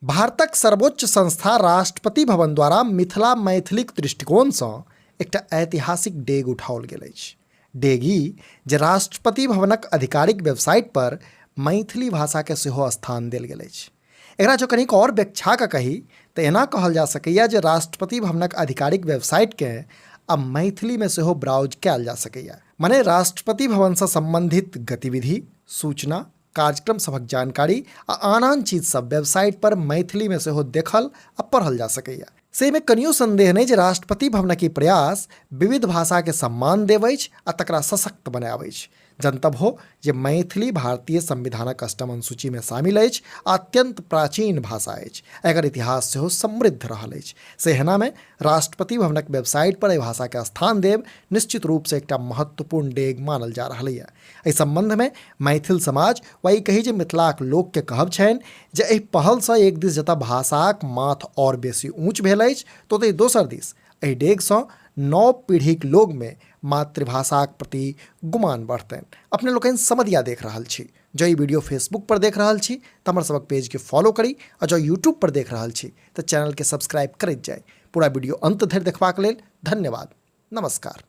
भारतक सर्वोच्च संस्था राष्ट्रपति भवन द्वारा मिथिला मैथिलीक दृष्टिकोणसँ एकटा ऐतिहासिक डेग उठाओल गेल अछि। डेग ई जे राष्ट्रपति भवनक आधिकारिक वेबसाइट पर मैथिली भाषाके सेहो स्थान देल गेल अछि। एकरा जँ कनिक आओर व्याख्या कऽ कही तऽ एना कहल जा सकैए जे राष्ट्रपति भवनक आधिकारिक वेबसाइटकेँ आब मैथिलीमे सेहो ब्राउज कयल जा सकैए। मने राष्ट्रपति भवनसँ सम्बन्धित गतिविधि, सूचना, कार्यक्रम सभक जानकारी आ आन आन चीज सब वेबसाइट पर मैथिलीमे सेहो देखल आ पढ़ल जा सकैए। से एहिमे कनियो संदेह नहि जे राष्ट्रपति भवनक ई प्रयास विविध भाषाके सम्मान देब अछि आ तकरा सशक्त बनायब अछि। जनतब हो जे मैथिली भारतीय संविधानक अष्टम अनुसूचीमे शामिल अछि आ अत्यंत प्राचीन भाषा अछि। एकर इतिहास सेहो समृद्ध रहल अछि। से एहनामे राष्ट्रपति भवनक वेबसाइट पर एहि भाषाके स्थान देब निश्चित रूपसँ एकटा महत्वपूर्ण डेग मानल जा रहलैए। एहि सम्बन्धमे मैथिल समाज वा ई कही जे मिथिलाक लोकके कहब छनि जे एहि पहलसँ एक दिस जतऽ भाषाक माथ आओर बेसी ऊँच भेल अछि तऽ ओतहि दोसर दिस एहि डेगसँ नव पीढ़ीक लोकमे मातृभाषाक प्रति गुमान बढ़तनि। अपने लोकनि समदिया देख रहल छी। जँ ई वीडियो फेसबुक पर देख रहल छी तऽ हमर सभक पेजके फॉलो करी आ जँ यूट्यूब पर देख रहल छी तऽ चैनलके सब्सक्राइब करैत जाइ। पूरा वीडियो अंत धरि देखबाक लेल धन्यवाद। नमस्कार।